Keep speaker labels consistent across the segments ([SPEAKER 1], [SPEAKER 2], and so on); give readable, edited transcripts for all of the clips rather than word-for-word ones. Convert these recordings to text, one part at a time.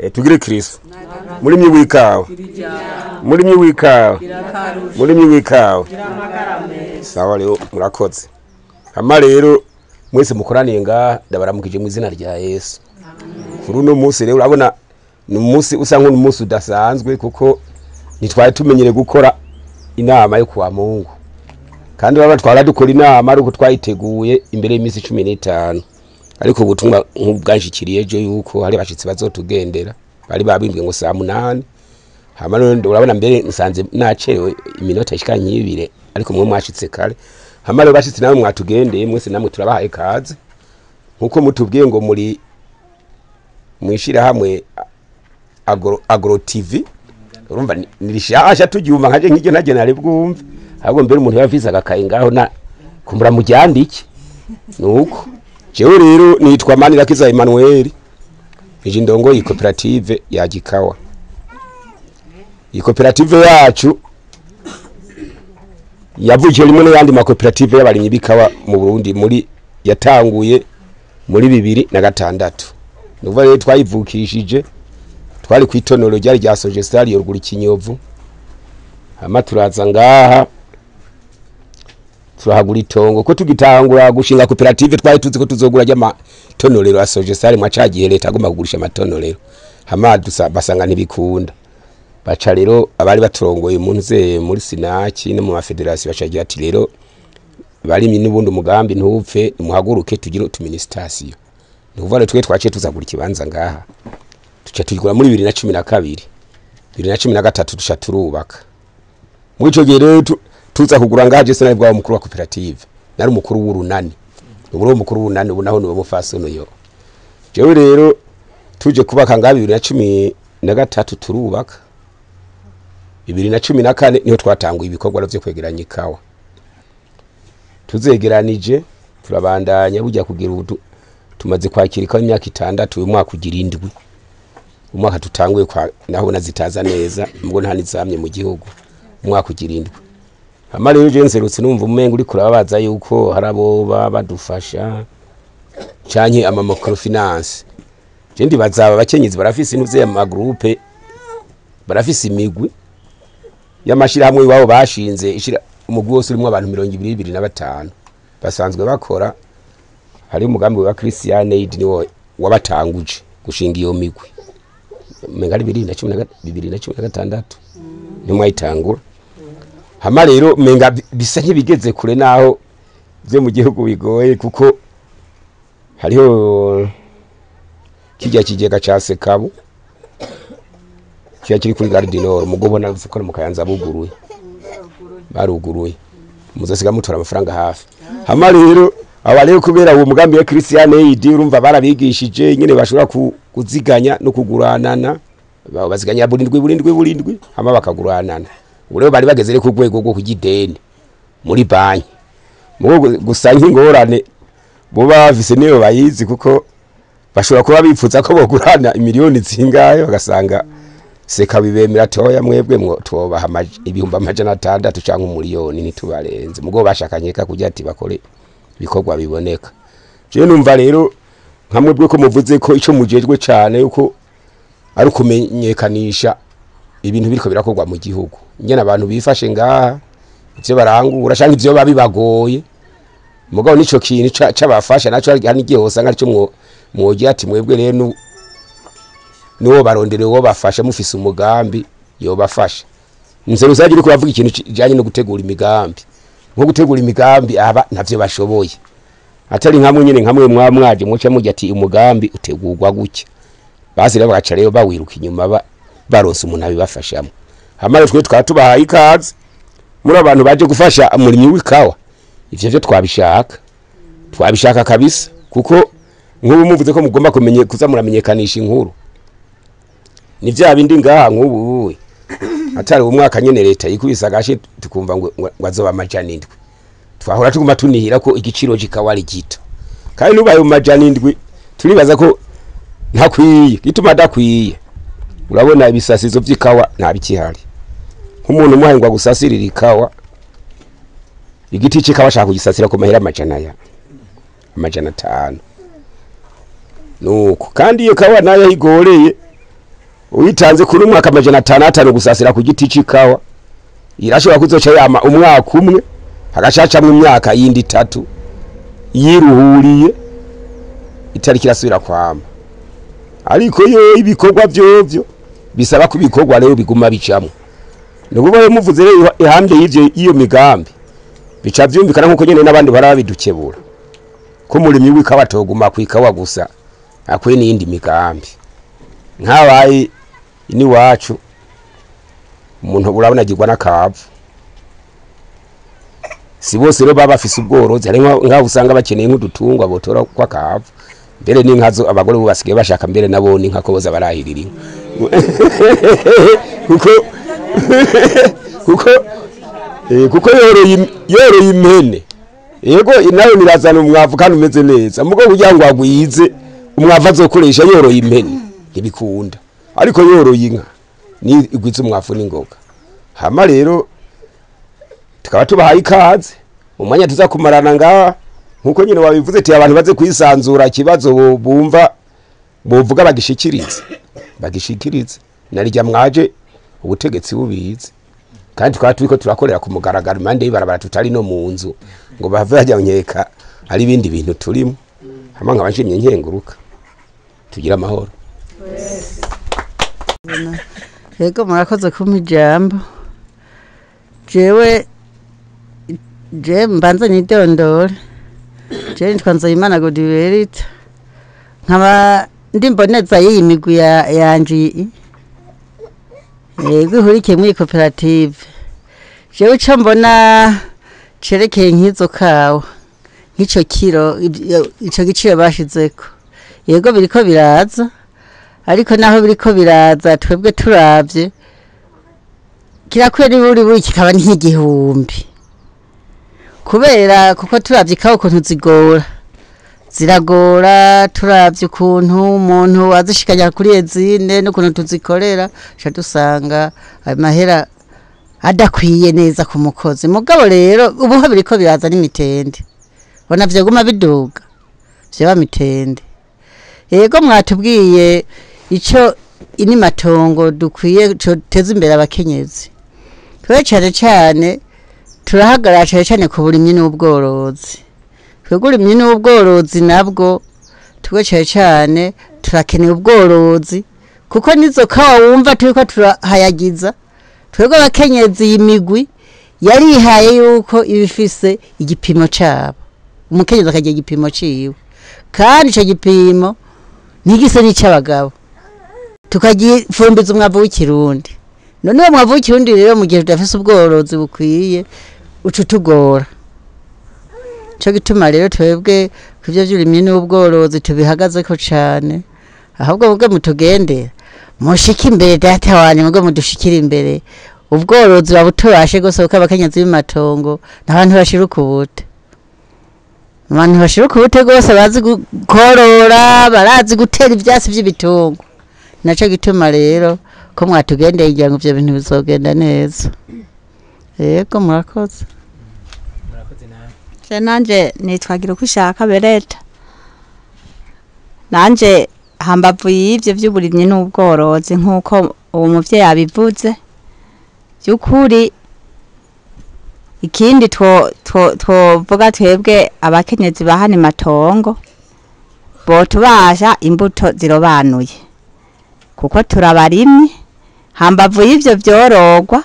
[SPEAKER 1] Tugire Kristo. Murimyi w'ikawa. Murimyi w'ikawa. Murimyi w'ikawa. Sawa rero murakoze. Hama rero mwese mukoraniye ngaha ndabaramukije mu izina rya Yesu. Kuri uno munsi rero urabona ni umunsi usa nk'umunsi udasanzwe kuko ntitwari tumenyere gukora inama yo kwa Mungu. Kandi baba twara dukora inama ariko twayiteguye imbere y'iminsi 15. Ariko ubutumwa nk'ubwanshikiriye ejo yuko hari bashitsi bazotugendera bari babimbwe ngo saa 8. Hama none urabona mbere nsanze nacerewe iminota ishika nk'ibire ariko mwe mwashitse kare. Hama rero bashitsi namwe mwatugendeye mwese namwe turabahaye kaze. Nkuko mutubwiye ngo muri mwishira hamwe Agro TV urumva nirishasha tugyuma nkaje nk'iryo ntaje nari bwumve ahubwo mbere umuntu yavise agakaye ngaho na kumbura mujyandike nuko jewe rero nitwa Manirakiza Emmanuel ije ndongo iyi koperative ya Gikawa. Iyi koperative yacu yavukiye rimwe n'ayandi makoperative y'abarimyi b'ikawa mu Burundi muri yatanguye muri 2006. Nukuvuga rero twayivukishije twari kwitonoro ryari rya Sogestari yorugura Ikinyovu. Hama turaza ngaha turahagura itongo ko tugitangura gushinga koperative twari tuzi ko tuzogura ry'amatonorero ya Sogestari mwacagiye leta agomba kugurisha amatonorero. Hama basanga ntibikunda. Baca rero abari baturongoye umuntu muri Sinaki no mu mafederasiyo bacagira ati rero barimye n'ubundi umugambi ntupfe muhaguruke tugire utuministasiyo. Nukuvuga rero twe twaciye tuzagura ikibanza ngaha. Tuca tugura muri 2012. 2013 tuca turubaka. Muri ico gihe rero tuza kugura ngaha je sinari bwa mukuru wa koperative. Nari umukuru w'urunani. Ubu rero umukuru w'urunani ubu naho niwe mufasono yo. Jewe rero tuje kubaka ngaha 2013 turubaka. 2014 niho twatanguye ibikorwa byo kwegeranya ikawa. Tuzegeranije turabandanya bujya kugira ubu tumaze kwakira ikawa imyaka 6 uyu mwaka ugira 7. Umwaka tutanguye kwa naho nazitaza neza mbwo nta nizamye mu gihugu umwaka ugira 7. Hama rero je nserutse numva umenga uri kurababaza yuko harabo badufasha canke ama microfinance. Je ndibazaba abakenyezi barafise intuze ya groupe barafise imigwi y'amashira hamwe iwabo bashinze ishira umugwi wose urimo abantu 25 basanzwe bakora. Hari umugambi wa Christian Aid niwo wabatanguje gushinga iyo migwi. Menga ari 2016 nimwayitangura. Hama rero menga bisa nk'ibigeze kure naho byo mu gihugu bigoye kuko hariho kijya kigega ca Sekabu kiya kiri kuri Gare du Nord mugobona ko mu Kayanza buguruye baruguruye muzasiga mutora amafaranga hafi. Hama rero aba rero kubera uwo mugambi wa Christian Aid urumva barabigishije nyine bashobora kuziganya no kuguranana baziganya burindwi hama bakaguranana. Ubu bari bageze ku rwego rwo kugideni muri banki mugo gusa nk'ingorane bo bavise niyo bayizi kuko bashobora kuba bipfuza ko bogurana imiliyoni zingahe bagasanga seka bibemera toya mwebwe mwo tubaha 600,000 canke umuliyoni nitubarenze mugo bashakanyeka kujya ati bakore ibikorwa biboneka. Je numva rero nka mwebwe ko muvuze ko ico mujejwe cane yuko ari kumenyekanisha ibintu biriko birakorwa mu gihugu nyene abantu bifashe ngaha ivyo barangura canke ivyo babibagoye mugabo nico kintu cabafasha naco hari n'igihe hosanga arico mwogira ati mwebwe rero nuwo barondere uwo bafasha mufise umugambi yobafasha. Nserusaje uriko uravuga ikintu kijanye no gutegura imigambi nko gutegura imigambi aba ntavyo bashoboye atari nkamwe nyene nkamwe mwamwaje muca mujya ati umugambi utegurwa gutya basi rero bagaca rero bawiruka inyuma baronse umuntu abibafashamo. Hama twe twatubahaye ikaze muri abantu baje gufasha umurimyi w'ikawa ivyo byo twabishaka kabisa kuko nk'ubu muvuze ko mugomba kumenye kuza muramenyekanisha inkuru ni vya bindi ngaha nk'ubu atari umwaka nyene leta yikubisa gashe tukumva ngo azoba 700 twahora tuguma tunihira ko igiciro gikawa ari gito kandi nubaye mu 700 turibaza ko ntakwiye gituma adakwiye. Urabona ibisasizo vy'ikawa nta bikihari nk'umuntu umuhaye ngo agusasirira ikawa igiti c'ikawa ashaka kugisasira ku mahera 500 nuko kandi iyo kawa nayo igoreye Uyitanze kuri umwaka 505 gusasira ku giti c'ikawa, irashobora kuzoca yama umwaka umwe, hagacacamwe imyaka yindi itatu yiruhuriye itariki irasubira kwama. Ariko yo ibikorwa vyovyo bisaba ko ibikorwa rero biguma bicamwo. Nukuvuga muvuze rero ihande y'ivyo iyo migambi bica vyumvikana nkuko nyene n'abandi barabidukebura ko umurimyi w'ikawa atoguma kwikawa gusa, akwiye n'iyindi migambi. Nkabaye ni wacu umuntu urabona agirwa n'akavu, si bose rero baba bafise ubworozi. Hari nkaho usanga bakeneye nk'udutungwa botora kw'akavu, mbere n'inka zo abagore bo basigaye bashaka mbere nabo n'inka ko boza barahirira inka kuko yoroye impene, yego nayo nirazana umwavu kandi umeze neza, mugo kugira ngo agwize umwavu azokoresha yoroye impene ntibikunda, ariko yoroye inka ni igwiza umwavu n'ingoga. Hama rero tukaba tubahaye ikaze umwanya tuzakumarana ngaha nkuko nyine wabivuze ati abantu baze kwisanzura, ikibazo bumva bovuga bagishikirize narijya mwaje ubutegetsi bubizi, kandi tukaba turiko turakorera ku mugaragaro impande y'ibarabara tutari no mu nzu ngo bahave bajya nkeka ari ibindi bintu turimo. Hama nkaba nshimye nkenguruka, tugira amahoro.
[SPEAKER 2] Yego murakoze kumpa ijambo. Jewe je mbanza nidondore, je nitwa Nzeyimana Godiverita, nkaba ndi mboneza y'iyi migwi yanje yego ihurikiye muri koperative. Jewe ico mbona cerekeye nk'izo kawa nk'ico kiro ico giciro bashizeko, yego biriko biraza, ariko naho biriko biraza twebwe turavye kirakwiye buri buri kikaba nk'igihumbi, kubera kuko turavye ikawa ukuntu zigora, ziragora, turavye ukuntu umuntu azishikanya kuri ezine n'ukuntu tuzikorera, ca dusanga amahera adakwiye neza ku mukozi. Mugabo rero ubu ho biriko biraza n'imitende, bona vyoguma biduga vyoba mitende. Yego mwatubwiye ico ini matongo dukwiye coteza imbere abakenyezi, twe cane cane turahagarara cane cane ku burimyi n'ubworozi. Twebwe uburimyi n'ubworozi nabwo twe cane cane turakeneye ubworozi, kuko nizo kawa wumva turiko turahayagiza. Twebwe abakenyezi iyi migwi yarihaye yuko ibifise igipimo cabo, umukenyezi akagira igipimo ciwe, kandi ico gipimo ntigise n'ic'abagabo, tukagifumbiza umwavu w'ikirundi. None uwo mwavu w'ikirundi rero mu gihe tudafise ubworozi bukwiye uca utugora. Ico gituma rero twebwe kuvyo vy'uburimyi n'ubworozi tubihagazeko cane, ahubwo mubwe mutugendera mushike imbere data wanje, mubwe mudushikire imbere. Ubworozi babutubashe gose, kuko abakenyezi b'imatongo n'abantu bashiruka ubute, abantu bashiruka ubute gose, bazi korora, barazi gutera ivyatsi vy'ibitungwa. Naco gituma rero ko mwatugendeye kugira ngo ivyo bintu bizogenda neza. Yego murakoze.
[SPEAKER 3] Je nanje nitwagira uko ushaka Bereta. Nanje hambavu y'ivyo vy'uburimyi n'ubworozi nkuko uwo muvyeyi yabivuze, by'ukuri ikindi twovuga twebwe abakenyezi bahana matongo botubasha imbuto zirobanuye, kuko turabarimye. Hambavu y'ivyo vyorogwa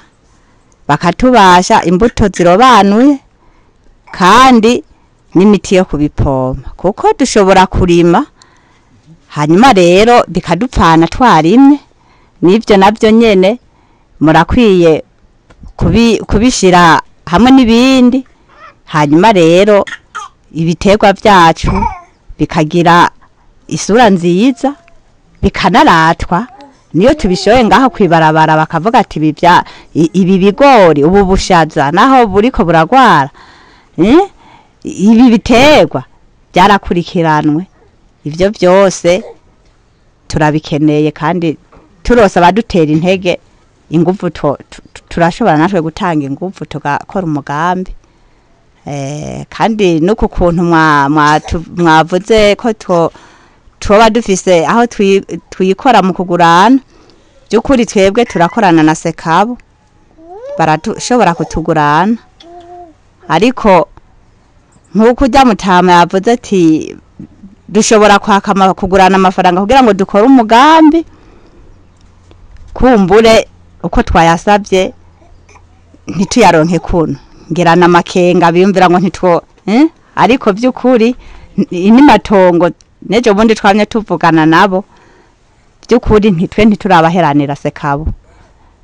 [SPEAKER 3] bakatubasha imbuto zirobanuye kandi n'imiti yo kubipompa, kuko dushobora kurima hanyuma rero bikadupfana twarimye. Nivyo navyo nyene murakwiye kubishira hamwe n'ibindi, hanyuma rero ibiterwa vyacu bikagira isura nziza bikanaratwa. Niyo tubishoye ngaho kwibarabara bakavuga ati ibi bigori ubu bushaza naho buriko buragwara, ibi biterwa byarakurikiranwe. Ivyo byose turabikeneye kandi turose abadutera intege inguvu, turashobora natwe gutanga inguvu tugakora umugambi. Kandi nuko kuntu mwavuze ko twoba dufise aho twikora mu kugurana, Byukuri twebwe turakorana na Sekabu, barashobora kutugurana, ariko nk'uko ujya mutama yavuze ati dushobora kwaka kugurana amafaranga kugira ngo dukore umugambi, kumbure uko twayasabye ntituyaronke kuno ngira amakenga biyumvira ngo ntitwo ariko byukuri ni matongo nejo bundi twamye tuvugana nabo byukuri ntitwe ntiturabaheranira Sekabu,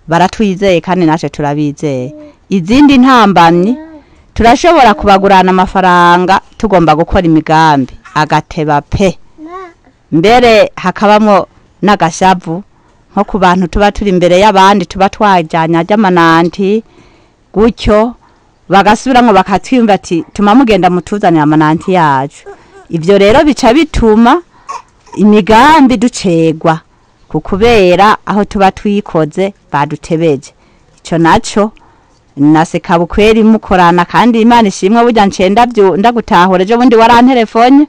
[SPEAKER 3] baratwizeye kandi naje turabizeye. Izindi ntambamyi turashobora kubagurana amafaranga tugomba gukora imigambi agateba pe, mbere hakabamo n'agashavu nko ku bantu tuba turi imbere y'abandi tuba twajyanye ajyamananti gutyo bagasubiramwo bakatwiyumva ati tuma mugenda mutuzanira amananti yacu. Ivyo rero bica bituma imigambi ducegwa kukubera aho tuba twikoze badutebeje. Ico naco na Sekabu kweri mukorana, kandi Imana ishimwe burya ncenda ndagutahura ejo bundi warantelefone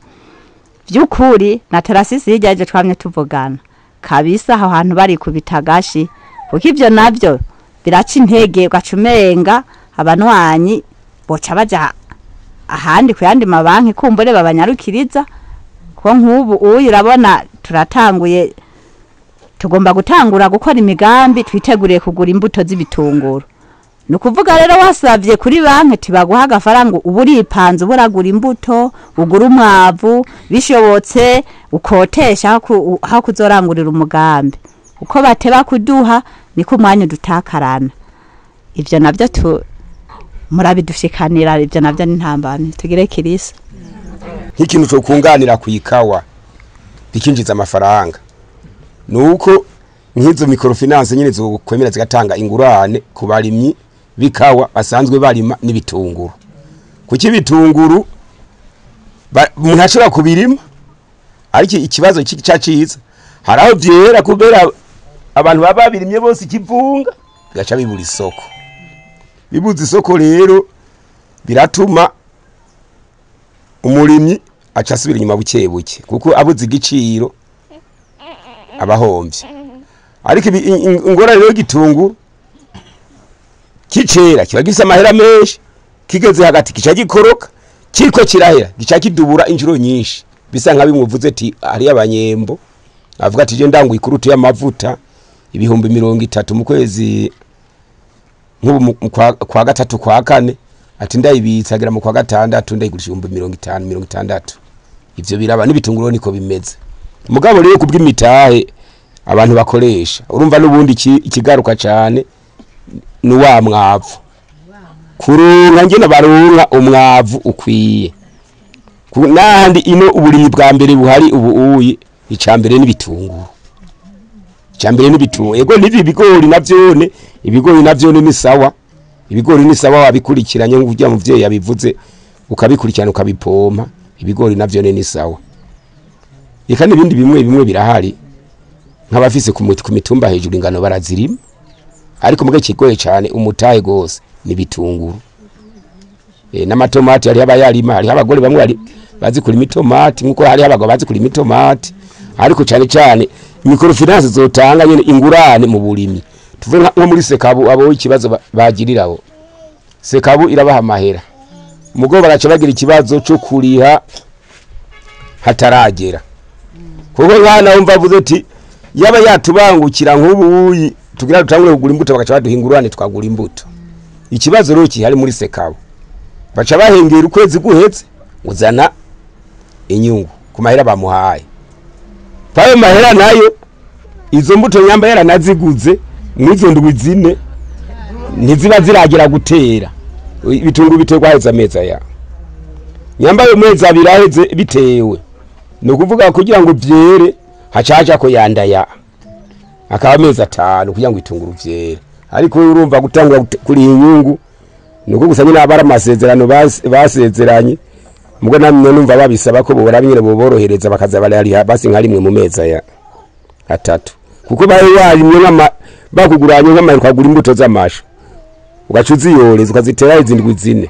[SPEAKER 3] byukuri na Tarasisi hirya ejo twamye tuvugana kabisa, aho hantu bari kubitagashi kuko ivyo navyo biraca intege ugacumenga abanwanyi boca baja ahandi kuyandi mabanki kumbure babanyarukiriza. Ko nk'ubu uyu urabona turatanguye tugomba gutangura gukora imigambi twiteguriye kugura imbuto z'ibitunguru. Nukuvuga rero wasavye kuri banki tibaguha agafaranga uburipanze uburagura imbuto ugura umwavu bishobotse ukotesha aho kuzorangurira umugambi, uko bateba kuduha niko umwanya dutakarana. Ivyo navyo murabidushikanira, ivyo navyo ni ntambamye tugire kirisa.
[SPEAKER 1] Nk'ikintu cyo kunganira kuikawa bikinjiza amafaranga nuko nk'izo microfinance nyine zo kwemera zigatanga ingurane ku barimyi bikawa basanzwe barima n'ibitunguru. Kuki ibitunguru umuntu ashobora kubirima ariko ikibazo cyaciza haraho byera kubera abantu baba babirimye bose ikivunga gaca bibura isoko. Bibuze isoko rero biratuma umurimyi aca asubira inyuma buke buke kuko abuze igiciro abahomvye. Ariko ingorane rero gitunguru kicera kiba gifise amahera menshi, kigeze hagati kica gikoroka kiriko kirahera gica kidubura injuro nyinshi, bisa nka bimwe ati ari abanyembo avuga ati je ndangu ikurutu y'amavuta 30,000 mu kwezi nk'ubu kwa gatatu kwa kane, ati ndayibitsa agera mu kwa gatandatu ndayigurisha 50,000 60,000. Ivyo biraba n'ibitunguru niko bimeze. Mugabo rero kubw'imitahe abantu bakoresha urumva n'ubundi ikigaruka cyane ni wa mwavu kurunka ngena barunka umwavu ukwiye. Nahandi ino uburimyi bwa mbere buhari ubu uyi icambere n'ibitunguru, icambere n'ibitunguru yego nibi bigori navyone, ibigori navyone ni sawa, ibigori ni sawa wabikurikiranye nk'uko muvyeyi yabivuze ukabikurikirana ukabipompa, ibigori navyone ni sawa. Eka n'ibindi bimwe bimwe birahari nk'abafise ku mitumba hejuru ingano barazirima, ariko muge kigoye cyane umutahe gose nibitunguru n'amatomati. Hari abayarima, hari abagore bamwe bari bazi kurima itomati nkuko hari abagabo bazi kurima itomati, ariko cyane cyane microfinance zotanga nyene ingurane mu burimi. Tuve nko muri Sekabu abo ikibazo bagiriraho, Sekabu irabaha amahera mugo baraca bagira ikibazo cyo kuriha hataragera, kuko nkana umva avuze ati yaba yatubangukira nk'ubu tugira dutangure kugura imbuto bagaca baduha ingurane twagura imbuto. Ikibazo rero kihari muri Sekabu baca bahengera ukwezi guhetse uzana inyungu ku mahera bamuhaye, payo mahera nayo izo mbuto nyamba yaranaziguze mwizo ndwi zine ntiziba ziragira gutera ibitunguru biterwa heza ameza ya nyamba yo mezi abiri aheze bitewe, no kuvuga kugira ngo byere hacaja ko yandaya akaba amezi 5 kugira ngo itunguru vyere. Ariko urumva gutangura kuri inyungu nuko gusa nyine abara amasezerano basezeranye mugo namwe numva babisaba ko bobora nyine boborohereza bakaza barariha basi nka rimwe mu mezi ya 3, kuko bari warimwe nk'ama bakuguranye nk'amahera ukagura imbuto z'amashu ugaca uziyoreza ukazitera izindwi zine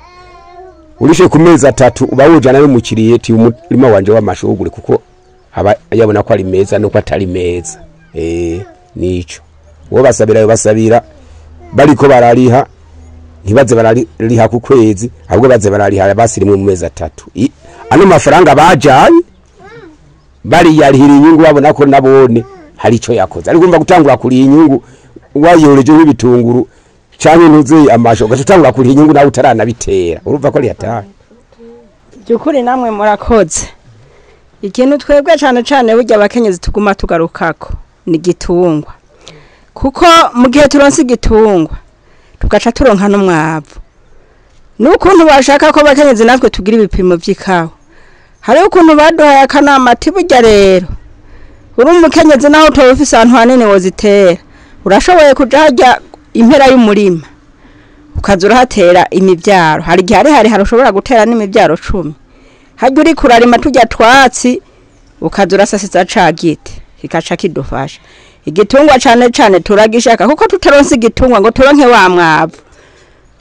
[SPEAKER 1] urishe ku mezi 3 uba wujana n'umukiriye ti umurima wanje w'amashu ugure, kuko aba yabona ko ari meza nuko atari meza. Nico. Uwo basabira yo basabira bariko barariha, ntibaze barariha ku kwezi, ahubwo baze barariha basirimwe mu mezi 3. Ano mafaranga bajanye bariyarihira inyungu, babona ko nabone hari ico yakoze. Ariko umva gutangura kuri inyungu wayoreje nk'ibitunguru canke ntuzi amasho, ugatangura kuri inyungu nawe utaranabitera, urumva ko ari hatari.
[SPEAKER 4] Byukuri namwe murakoze. Ikintu twebwe cyane cyane burya abakenyezi tuguma tugarukako ni gitungwa, kuko mu gihe turonse igitungwa tugaca turonka n'umwavu. N'ukuntu bashaka ko abakenyezi natwe tugira ibipimo by'ikawa, hariho ukuntu baduhaye akanama ati burya rero uri umukenyezi naho utoba ufise ahantu hanini wozitera, urashoboye kuja harya impera y'umurima ukaza urahatera imivyaro. Hari igihe hari ushobora gutera n'imivyaro 10, harya uriko urarima turya twatsi ukaza urasasiza ca giti kikaca kidufasha. Igitungwa cane cane turagishaka, kuko tutaronse igitungwa ngo turonke wa mwavu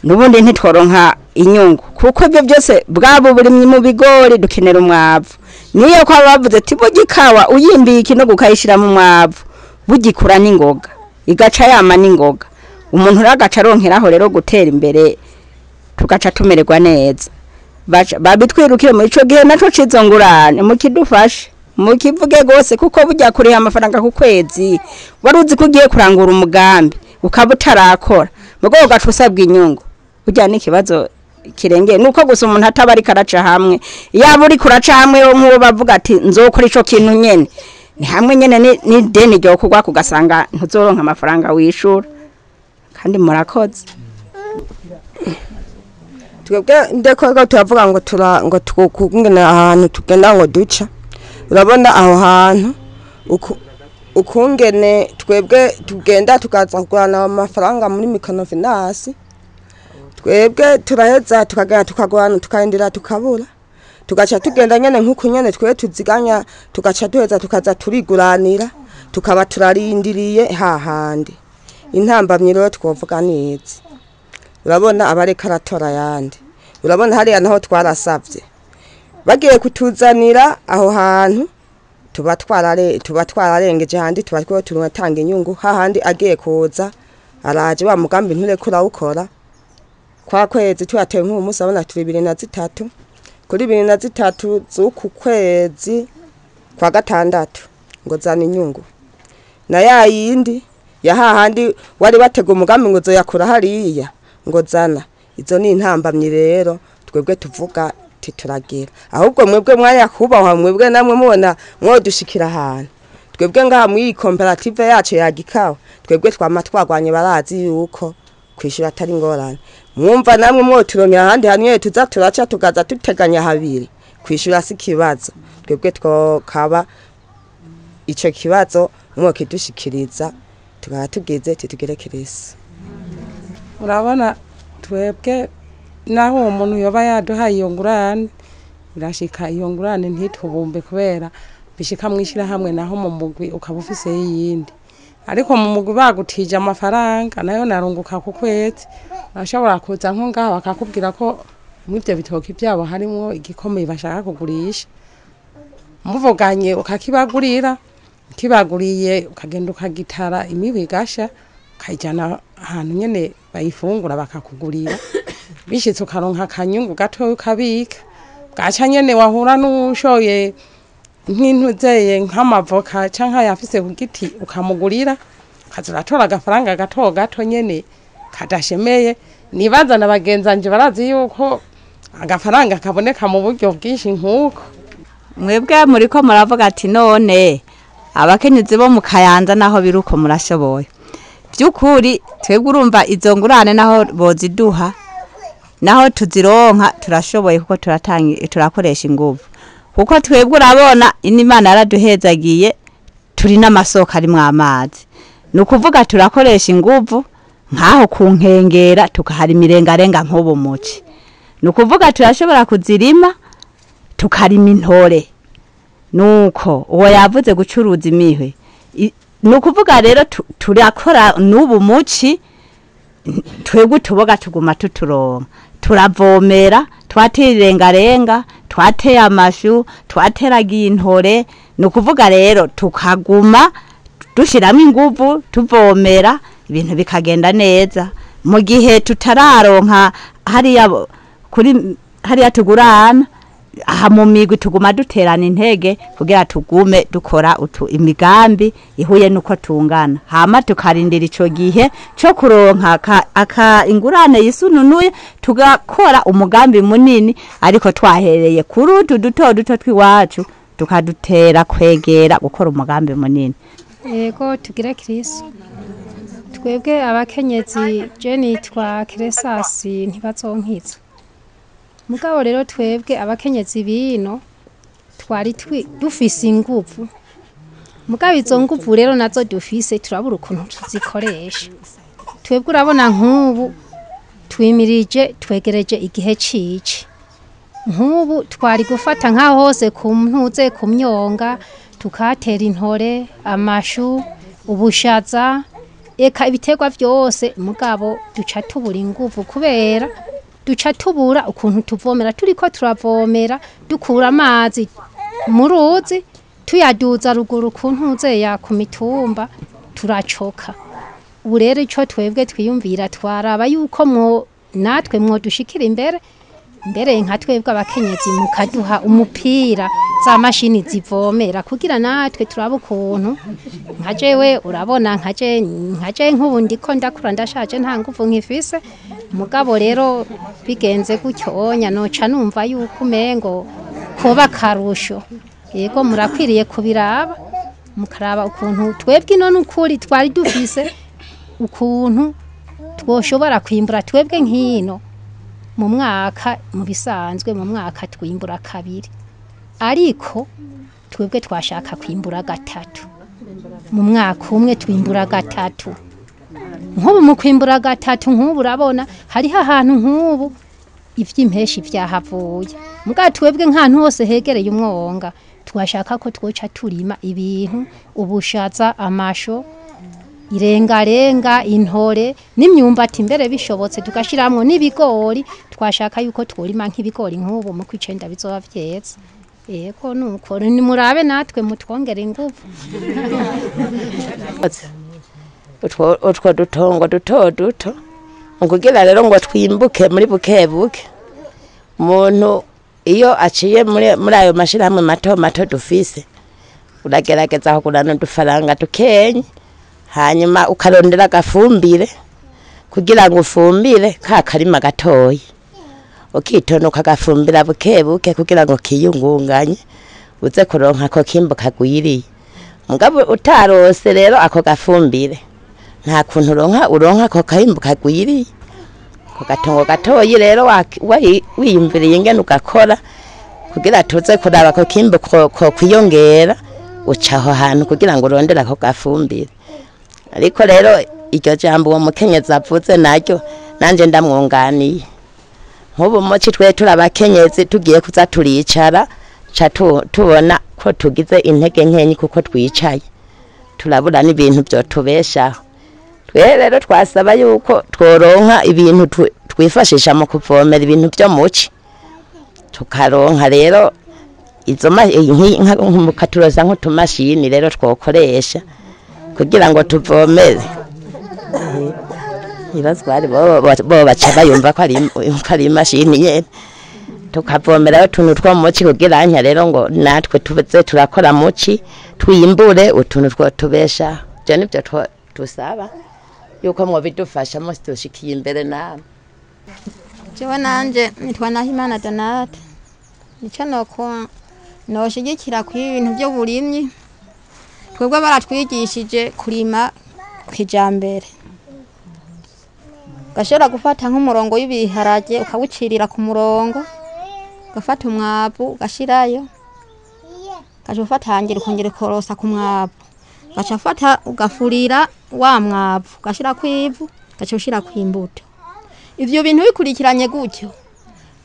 [SPEAKER 4] nubundi ntitworonka inyungu, kuko ibyo byose bwabo burimyi mu bigori dukenera umwavu. Niyo kwa bavuze ati bugikawa uyimbiye ikinogo ukayishira mu mwavu bugikura n'ingoga igaca yama n'ingoga, umuntu uragaca aronkeraho rero gutera imbere, tugaca tumererwa neza. Babitwirukire mu ico gihe naco cizongurane mukidufashe mukivuge gose, kuko burya kuriha amafaranga ku kwezi wari uzi ko ugiye kurangura umugambi ukaba utarakora, mugo ugaca usabwa inyungu, burya n'ikibazo kirengeye. Nuko gusa umuntu ataba ariko araca hamwe, yaba uriko uraca hamwe nk'uwo bavuga ati nzokora ico kintu nyene, ni hamwe nyene n'ideni ryo kugwa kugasanga ntuzoronka amafaranga wishura. Kandi murakoze.
[SPEAKER 5] Twebwe ndeko turavuga ngo ngo tukungene ahantu tugenda ngo duca, urabona aho hantu ukungene twebwe tugenda tukaza kugurana amafaranga muri microfinance, twebwe turaheza tukagenda tukagurana tukarindira tukabura, tugaca tugenda nyene nkuko nyene twe tuziganya, tugaca duheza tukaza turiguranira, tukaba turarindiriye hahandi. Intambamyi rero twovuga neza, urabona abareka aratora yandi, urabona hariya naho twarasavye bagiye kutuzanira aho hantu tuba twararengeje handi, tuba two turatanga inyungu hahandi agiye kuza araje wa mugambi ntureko urawukora kwa kwezi tuyateye nk'uwo munsi, abona turi 23 kuri 23 z'uku kwezi kwa gatandatu ngo zana inyungu na ya yindi ya hahandi wari batega umugambi ngo zoyakura hariya ngo zana. Izo ni intambamyi rero twebwe tuvuga tituragira, ahubwo mwebwe mwanya kubahwa, mwebwe namwe mubona mwodushikira ahantu. Twebwe ngaha muri comparative yacu ya gikawa twebwe twama twagwanye, barazi yuko kwishura atari ngorane. Mwumva namwe mwoturongera ahandi hantu tuza turaca tugaza tuteganya habiri, kwishura si kibazo. Twebwe twokaba ico kibazo mwokidushikiriza tukaba tugeze titugere kirisi.
[SPEAKER 6] Urabona twebwe naho umuntu yoba yaduhaye iyo ngurane, birashika iyo ngurane ntitubumbe kubera bishika mwishira hamwe naho mu mugwi ukaba ufise yindi, ariko mu mugwi bagutije amafaranga nayo narunguka ku kwezi. Urashobora kuza nko ngaho bakakubwira ko mw'ivyo bitoki byabo harimo igikomeye bashaka kugurisha, muvuganye ukakibagurira, kibaguriye ukagenda ukagitara imibi igasha ukayijyana ahantu nyene bayifungura bakakugurira, bishitse ukaronka akanyungu gatoya ukabika. Bwaca nyene wahura n'ushoye nk'intuzeye nk'amavoka canke ayafise ku giti ukamugurira, ukaza uratora agafaranga gato gato nyene kadashemeye. Nibaza na bagenzanje barazi yuko agafaranga kaboneka mu buryo bwinshi nk'uko
[SPEAKER 3] mwebwe muriko muravuga ati none abakenyezi bo mu Kayanza naho biruko murashoboye. Byukuri twebwe urumva izo ngurane naho boziduha naho tuzironka turashoboye, kuko turatanga turakoresha inguvu, kuko twebwe urabona Imana yaraduhezagiye turi n'amasoko arimwo amazi, nukuvuga turakoresha inguvu nkaho kunkengera tukahari imirengarenga nk'ubu muci, nukuvuga turashobora kuzirima tukarima intore. Nuko uwo yavuze gucuruza imihwe, nukuvuga rero turakora n'ubu muci, twebwe tuboga tuguma tuturonka, turavomera, twatera irengarenga, twateye amashu, twateragiye intore, nukuvuga rero tukaguma dushiramo inguvu tuvomera ibintu bikagenda neza. Mu gihe tutararonka hariya kuri hariya tugurana aha mu migwi, tuguma duterana intege kugira tugume dukora utu imigambi ihuye nuko tungana, hama tukarindira ico gihe co kuronka aka ingurane yisununuye, tugakora umugambi munini, ariko twahereye kuri utu duto duto twiwacu tukadutera kwegera gukora umugambi munini.
[SPEAKER 7] Yego, tugire Kristo. Twebwe abakenyezi, je nitwa Kiresasi Ntibazonkiza. Mugabo rero twebwe abakenyezi bino twari dufise inguvu, mugabo izo nguvu rero nazo dufise turabura ukuntu tuzikoresha. Twebwe urabona nk'ubu twimirije, twegereje igihe cici. Nk'ubu twari gufata nka hose ku ntuze ku myonga, tukatera intore, amashu, ubushaza, eka ibiterwa vyose, mugabo duca tubura inguvu kubera duca tubura ukuntu tuvomera. Turiko turavomera dukura amazi mu ruzi tuyaduza ruguru ku ntuze ya ku mitumba, turacoka. Ubu rero ico twebwe twiyumvira, twaraba yuko mwo natwe mwo dushikira imbere mbere nka twebwe abakenyezi, mukaduha umupira, za mashini zivomera, kugira natwe turaba ukuntu. Nka jewe urabona, nka je nk'ubu ndiko ndakura, ndashaje, nta nguvu nkifise. Mugabo rero bigenze gutyo onya noca numva yuko umengo koba karusho. Yego, murakwiriye kubiraba, mukaraba ukuntu twebwe ino n'ukuri twari dufise ukuntu twoshobora kwimbura. Twebwe nk'ino mu mwaka, mu bisanzwe mu mwaka twimbura kabiri, ariko twebwe twashaka kwimbura gatatu. Mu mwaka umwe twimbura gatatu. Nk'ubu mu kwimbura gatatu, nk'ubu urabona hariho ahantu nk'ubu ivy'impeshi vyahavuye. Mugabo twebwe nk'ahantu hose hegereye umwonga twashaka ko twoca turima ibintu, ubushaza, amasho, irengarenga, intore n'imyumbati, mbere bishobotse tugashiramwo n'ibigori. Twashaka yuko tworima nk'ibigori nk'ubu mu kwicenda bizoba vyeze. Yego, nuko nimurabe natwe mutwongere inguvu.
[SPEAKER 8] Utwo dutongo duto duto, kugira rero ngo twimbuke muri buke buke, umuntu iyo aciye muri ayo mashirahamwe mato mato dufise, uragerageza kugurana udufaranga dukenye, hanyuma ukarondera agafumbire kugira ngo ufumbire ka karima gatoyi, ukitonda ukagafumbira buke buke kugira ngo kiyungunganye, uze kuronka ako kimbo kagwiriye. Mugabo utarose rero ako gafumbire, nta kuntu uronka ako kahimbo kagwiriye. Ako gatongo gatoyi rero wiyumviriye ingene ugakora kugira tuze kuraba ako kimbo ko kwiyongera, uca aho hantu kugira ngo urondere ako gafumbire. Ariko rero iryo jambo uwo mukenyezi avuze naryo nanje ndamwunganiye. Nk'ubu muci twe turi abakenyezi tugiye kuza turicara, ca tubona ko tugize intege nkenyi kuko twicaye turabura n'ibintu vyotubeshaho. Twe rero twasaba yuko tworonka ibintu twifashisha mu kuvomera ibintu vyo muci, tukaronka rero izo mukaturoza nk'utumashini rero twokoresha kugira ngo tuvomere. Ibibazo bari bo baca bayumva ko ari imashini nyene, tukavomera utuntu two muci kugira nya rero ngo natwe tuze turakora muci twimbure utuntu two tubesha. Ivyo nivyo tusaba yuko mwobidufasha mushikiye imbere namwe.
[SPEAKER 9] Jewe nanje nitwa Nahimana Donate. Nico noko noshigikira ku ibintu by'uburimyi. Twebwe baratwigishije kurima kijambere. Gashobora gufata nk'umurongo w'ibiharage ukawucirira ku murongo, ugafata umwavu ugashirayo, ugaca ufatangira ukongera ukorosa ku mwavu, ugaca ufata ugafurira wa mwavu, ugashirako ivu, ugaca ushirako imbuto. Ivyo bintu bikurikiranye gutyo,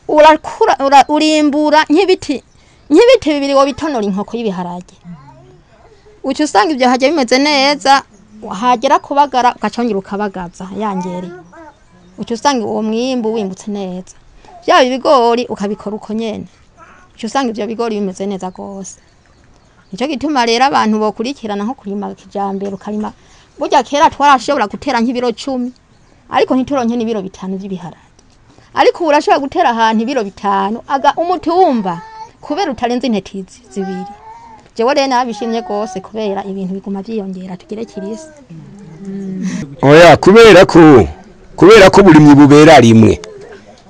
[SPEAKER 9] urakura urimbura nk'ibiti bibiri wobitonora inkoko y'ibiharage. Uca usanga ivyo hajya bimeze neza, hagera kubagara ugaca wongera ukabagaza ya ngeri. Uca usanga uwo mwimbu wimbutse neza. Vyaba ibigori ukabikora uko nyene, uca usanga ivyo bigori bimeze neza gose. Nico gituma rero abantu bokurikirana nko kurima kijambere, ukarima burya kera twarashobora gutera nk'ibiro 10 ariko ntituronke n'ibiro 5 by'ibiharage, ariko urashobora gutera ahantu ibiro 5 aga umutumba kubera utarenze intete zibiri. Jewe rero nabishimye gose kubera ibintu biguma byiyongera tugire kirisi.
[SPEAKER 1] Oya, kubera ko burimyi bubera rimwe,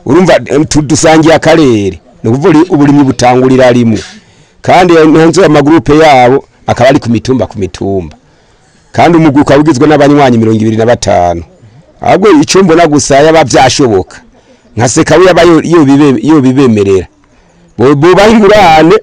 [SPEAKER 1] urumva tudusangiye akarere, ni ukuvuga uburimyi butangurira rimwe, kandi ntonze amagrupe yabo akaba ari ku mitumba kandi umugwi ukaba ugizwe n'abanywanyi 25. Ahubwo icyo mbona gusa yaba byashoboka nka sekabu yaba yo bibemerera bo ingurane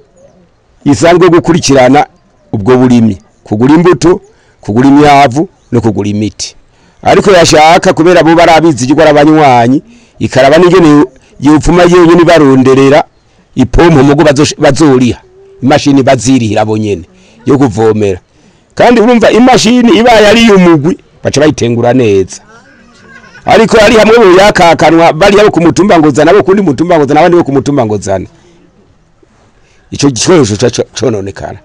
[SPEAKER 1] isanzwe gukurikirana ubwo burimyi, kugura imbuto, kugura imyavu no kugura imiti. Ariko yashaka kubera bo barabizi igwa abanywanyi ikaraba n'ingene yopfuma yenyene baronderera ipompo mugo bazoriha imashini bazirihira bo nyene yo kuvomera. Kandi urumva imashini ibaye ari umugwi baca bayitengura neza, ariko ari hamwe bo yakakanwa bari abo kumutumba ngo zana, abo kundi mutumba ngo zana, abandi bo kumutumba ngo zana, ico gikoresho cononekara.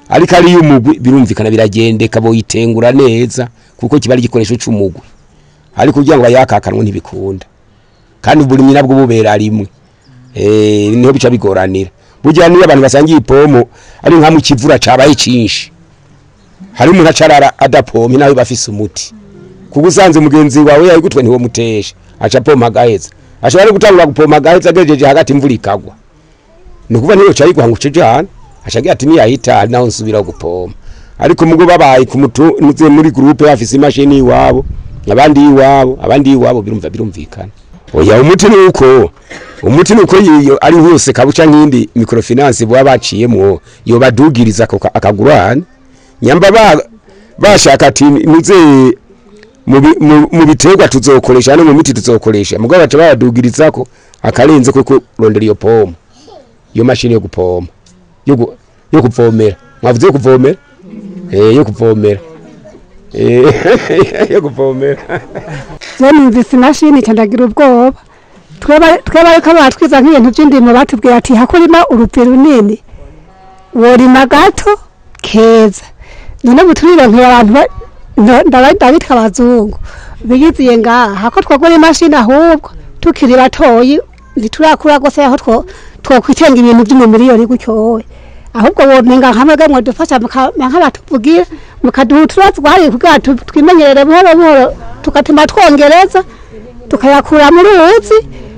[SPEAKER 1] Ariko ari umugwi birumvikana biragendeka bo yitengura neza kuko kiba ari igikoresho c'umugwi, ariko kugira ngo bayakakanwe ntibikunda. Kandi uburimyi nabwo bubera rimwe, niho bica bigoranira. Burya niyo abantu basangiye ipomo ari nka mu kivura cabaye cinshi, hari umuntu acarara adapomye nawe bafise umuti, kuko usanze mugenzi wawe yayigutwe ntiwo mutesha aca pompa agaheza, ashobora gutangura gupompa agaheza agejeje hagati imvura ikagwa, ni ukuvuga niyo cayiguha ngo uce hano ashagira ati niyahita naho nsubira gupompa. Ariko mugo babaye ku mutu muri groupe bafise imashini iwabo, abandi iwabo, abandi iwabo, birumva birumvikana. Oya, umuti nuko iyo ari hose kabuca nkindi microfinance bwa baciyemwo yo badugiriza akagurana nyamba bashaka ati nuze mu biterwa tuzokoresha no mu miti tuzokoresha, mugabo baca badugirizako akarenze kuko rondera iyo pompo, iyo mashini yo gupompa, yo kuvomera. Mwavuze yo kuvomera, yo kuvomera, yo kuvomera.
[SPEAKER 10] Je numvise imashini candagira ubwoba. Tweba ariko batwiza nk'ibintu by'indimo batubwira ati hakurima urupi runini worima gato keza. None buturironkera abantu ndabitwa abazungu bigiziye ngaha hako twagura imashini, ahubwo tukiri batoyi ntiturakura gose aho twokwitenga ibintu by'umumiliyoni gutyo. Ahubwo womenga nkamwe gamwe dufasha nk'abatuvugira mukaduha uturazwari kugira twimenyerere buhoro buhoro, tugatuma twongereza tukayakura muri ruzi,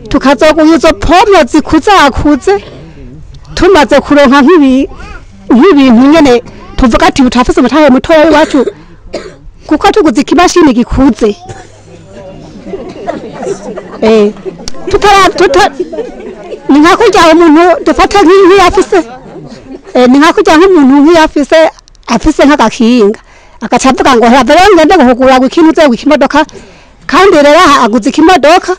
[SPEAKER 10] tukazoguha izo pomyo zikuzakuze tumaze kuronka nk'ibintu nyene tuvuga ati utafise umutahe mutoya iwacu, kuko tuguze ikimashini gikuze ni nka kurya umuntu dufata nk'iyafise, ni nka kurya nk'umuntu nk'iyafise afise nk'agakinga agaca avuga ngo hava rero ngende guhugura ikintu uze ikimodoka, kandi rero aguze ikimodoka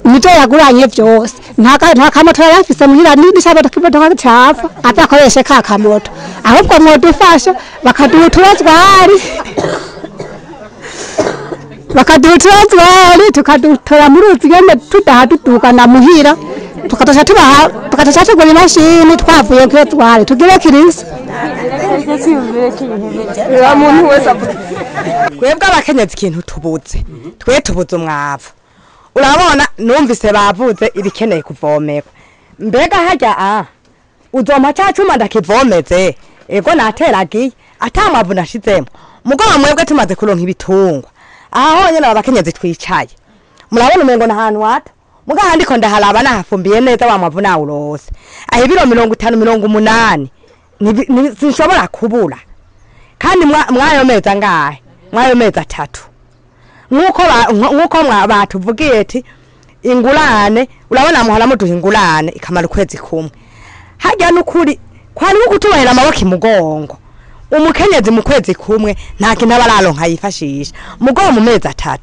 [SPEAKER 10] nivyo yaguranye vyose, nta kamoto yari afise muhira n'ishabodoka imodoka capfa azakoreshe ka kamoto. Ahubwo mwodufasha bakaduha uturazwari tukadutora mu ruzi nyene tudaha dudugana muhira, tukatosha tubaha tukatosha tugura imashini twavuye kuyo twari tugire kirisi.
[SPEAKER 11] Twebwe abakenyezi ikintu tubuze, twe tubuze umwavu. Urabona numvise bavuze ibikeneye kuvomerwa, mbega harya uzompa ca cuma ndakivomeze, ego nateragiye ata mwavu nashizemo. Mugabo mwebwe tumaze kuronka ibitungwa aha honyene aba bakenyezi twicaye, murabona umengo n'ahantu hato, muga ahandi ko ndaharaba nahafumbiye neza wa mwavu nawurose, aho ibiro 50 80 sinshobora kubura. Kandi mwayo mezi angahe? Mwayo mezi 3. Nkuko batuvugiye ati ingurane, urabona muhora muduha ingurane ikamara ukwezi kumwe. Harya n'ukuri kwari kutubahera amaboko imugongo. Umukenyezi mu kwezi kumwe nta kintu aba araronka yifashisha, mugongo mu mezi 3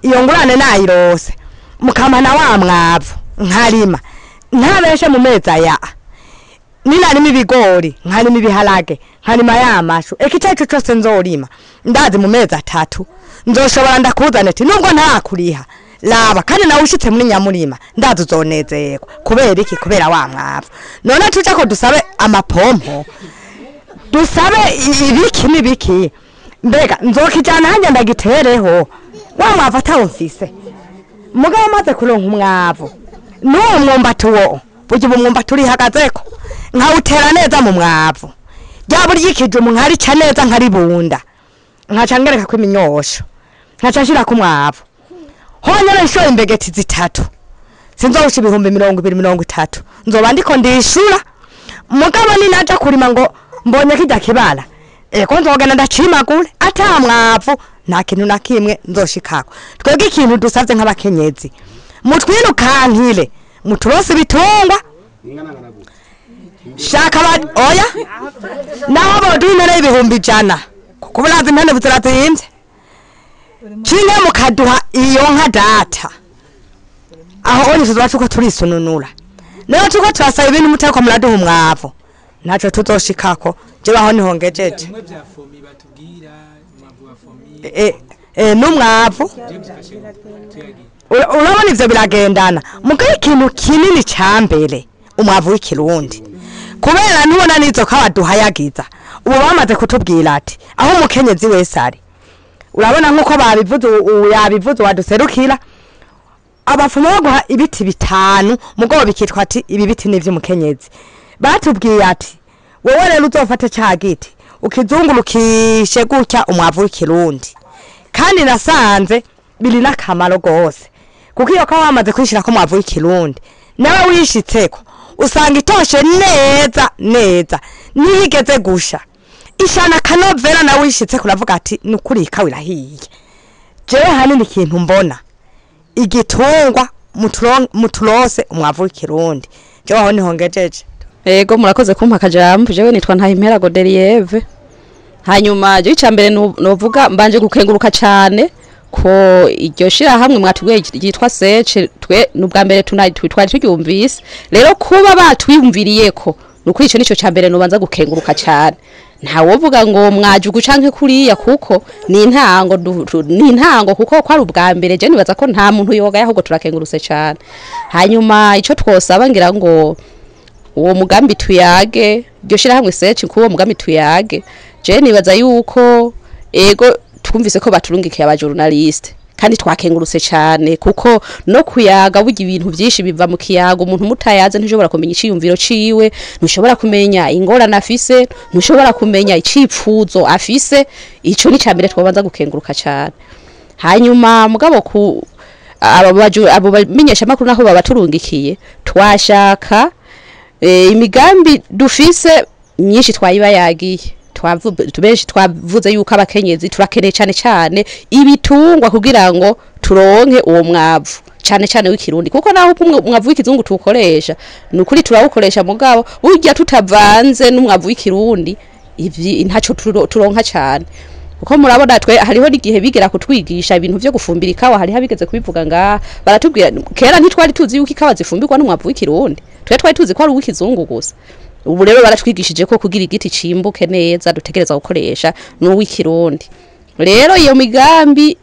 [SPEAKER 11] iyo ngurane nayirose mukamana wa mwavu nkarima ntabeshe mu mezi aya ninarima ibigori nkarima ibiharage nkarima ya mashu ikicacu cose nzorima ndazi mu mezi 3 nzoshobora ndakuzana ati nubwo ntakuriha laba kandi nawe ushitse muri nyamurima ndazi uzonezerwa kubera iki? Kubera wa mwavu. None tuja ko dusabe amapompo Dusabe ibiki n'ibiki. Mbega nzokijana hanje ndagitereho. Wa mwavu atawumfise. Mugabo maze kuronka umwavu. N'uwo mwumbati wo burya ubu mwumbati urihagazeko. Nkawutera neza mu mwavu. Rya burya ikijumu nkarica neza nkaribunda. Nkaca ngereka ko iminyosho. Nkaca nshira ku mwavu. Honyene nshoye imbegeti zitatu. Sinzowusha 20,000 30,000. Nzoba ndiko ndishura. Mugabo ninaja kurima ngo mbonye kijya kibara. Eko nzogenda ndacimagure ata mwavu nta kintu na kimwe nzoshikako. Twebwe ikintu dusavye nk'abakenyezi. Mutwirukankire, muturose ibitungwa. Shaka oya. Naho boduha impene 100,000. Kuko burazi impene zirazimvye. Kimwe mukaduha iyo nka data. Aho onye tuzoba tuko turisununura. Nayo tuko turasaba ibintu muteko muraduha umwavu. Naco tuzoshikako. Je baho nihongejeje. N'umwavu. Urabona ivyo biragendana. Mugabo ikintu kinini cambere umwavu w'ikirundi. Kubera nubona nizo kabaduhayagiza. Ubu bamaze kutubwira ati aho umukenyezi wese ari. Urabona nkuko babivuze yabivuze waduserukira. Abafumo baguha ibiti 5 mugabo bikitwa ati ibi biti ni vy'umukenyezi. Batubwiye ati wowe rero uzofate ca giti ukizungurukishe gutya umwavu w'ikirundi. Kandi nasanze biri nakamaro gose. Kuko iyo kawa wamaze kwishira ko umwavu w'ikirundi nawe wishitseko usanga itoshe neza neza nihigeze gusha ishana kanovera nawe wishitseko uravuga ati nukuri ikawa irahiye. Jewe hanini ikintu mbona igitungwa muturose umwavu w'ikirundi. Jewe aho nihongejeje.
[SPEAKER 12] Ego murakoze kumpa akajambo. Jewe nitwa Ntahimpera Godelieve. Hanyuma je icambere novuga mbanje gukenguruka cyane ko iryo shira hamwe mwatubwiye ryitwa Sece twe nubwa mbere twari turyumvise. Rero kuba batwiyumviriyeko nukuri ico nico cambere nobanza gukenguruka cyane. Nta wovuga ngo mwajugu canke kuriya kuko ni intango kuko kwari ubwa mbere je nibaza ko nta muntu yoga ahubwo turakengurutse cyane. Hanyuma ico twosaba ngira ngo uwo mugambi tuyage iryo shira hamwe Sece kuwo mugambi tuyage je nibaza yuko ego twumvise ko baturungikiye aba journaliste kandi twakengurutse cyane kuko no kuyaga burya ibintu byinshi biva mu kiyago. Umuntu mutayaze ntushobora kumenya iciyumviro ciwe, ntushobora kumenya ingorane afise, ntushobora kumenya icipfuzo afise. Ico ni cambere twabanza gukenguruka cyane. Hanyuma mugabo ku abo bamenyesha makuru naho babaturungikiye twashaka imigambi dufise myinshi twayiba yagiye. Tubenshi twavuze yuko abakenyezi turakeneye cyane cyane ibitungwa kugira ngo turonke uwo mwavu cyane cyane w'ikirundi, kuko naho umwavu w'ikizungu tukoresha nukuri turawukoresha mugabo burya tutavanze n'umwavu w'ikirundi ivi ntaco turonka cyane. Kuko murabona twe hariho n'igihe bigera kutwigisha ibintu byo gufumbira ikawa, hariho abigeze kubivuga nga baratubwira kera ntitwari tuzi yuko ikawa zifumbirwa n'umwavu w'ikirundi, twe twari tuzi ko ari uw'ikizungu gusa. Ubu rero baratwigishije ko kugira igiti cimbuke neza dutegereza gukoresha n'uw'ikirundi. Rero iyo migambi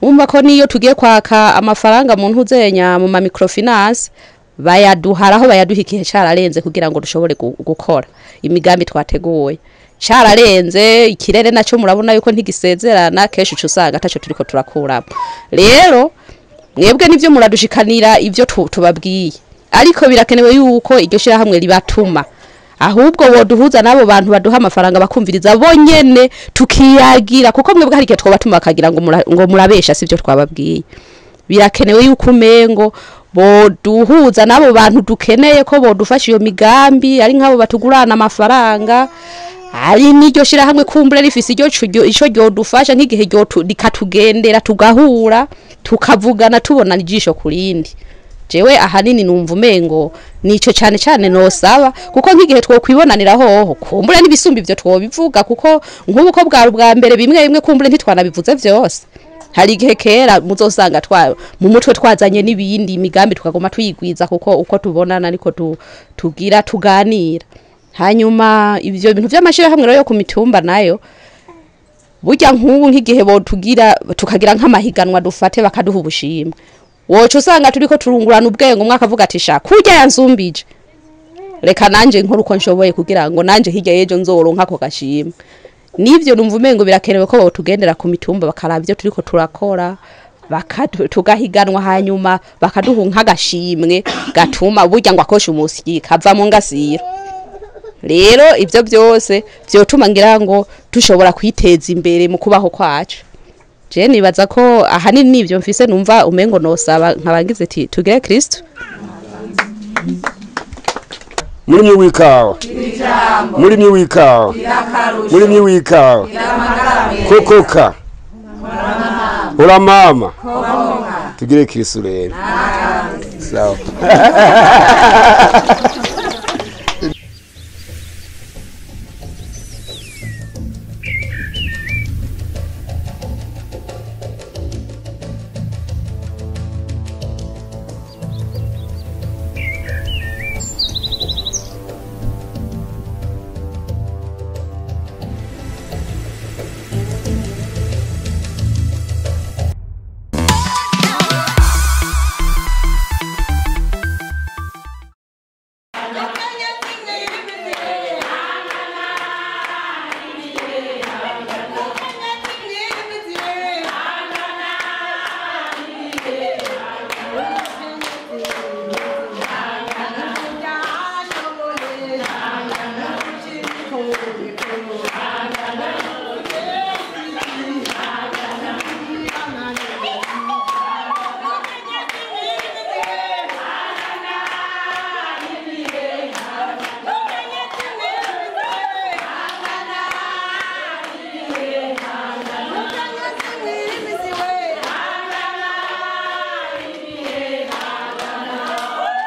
[SPEAKER 12] umva ko niyo tugiye kwaka amafaranga mu ntuzenya mu ma microfinance bayaduharaho bayaduha igihe cararenze kugira ngo dushobore gukora imigambi twateguye. Cararenze ikirere naco murabona yuko ntigisezerana kenshi ucusanga ataco turiko turakuramo. Rero mwebwe nivyo muradushikanira ivyo tubabwiye, ariko birakenewe yuko iryo shira hamwe ribatuma ahubwo woduhuza nabo bantu baduha amafaranga bakumviriza bonyene tukiyagira, kuko mwebwe hari igihe twobatuma bakagira ngo murabesha sivyo twababwiye. Birakenewe yuko umengo boduhuza nabo bantu dukeneye ko bodufasha iyo migambi, ari nk'abo batugurana amafaranga, ari n'iryo shira hamwe kumbure rifise iryo ico ryodufasha nk'igihe rikatugendera tugahura tukavugana tubona ijisho kurindi. Jewe ahanini numva umengo nico cyane cyane nosaba, kuko nk'igihe twokwibonanira hoho kumbure n'ibisumba ivyo twobivuga, kuko nk'ubu ko bwa bwa mbere bimwe bimwe kumbure ntitwanabivuze vyose. Hari igihe kera muzosanga twa mu mutwe twazanye n'ibindi imigambi tukagoma tuyigwiza kuko uko tubonana ariko tugira tuganira. Hanyuma ivyo bintu vy'amashira hamwe rero yo ku mitumba nayo burya nk'ubu nk'igihe botugira tukagira nk'amahiganwa dufate bakaduha ubushimwe, woco usanga turiko turungurana ubwenge umwe akavuga ati sha kurya yansumbije Reka nanje nkora uko nshoboye kugira ngo nanje hirya y'ejo nzoronka ako gashimwe. Nivyo numva umengo birakenewe ko botugendera ku mitumba, bakaraba ivyo turiko turakora, tugahiganwa, hanyuma bakaduha nk'agashimwe gatuma burya ngo akosha umusyi kava mu ngasiro. Rero ivyo byose vyotuma ngira ngo dushobora kwiteza imbere mu kubaho kwacu. Je nibaza ko ahanini nivyo mfise numva umengo nosaba, nkabangize ati tugire Kristo.
[SPEAKER 1] Murimyi w'ikawa, murimyi w'ikawa, murimyi w'ikawa, kokoka ura mama, tugire Kristo rero. Sawa.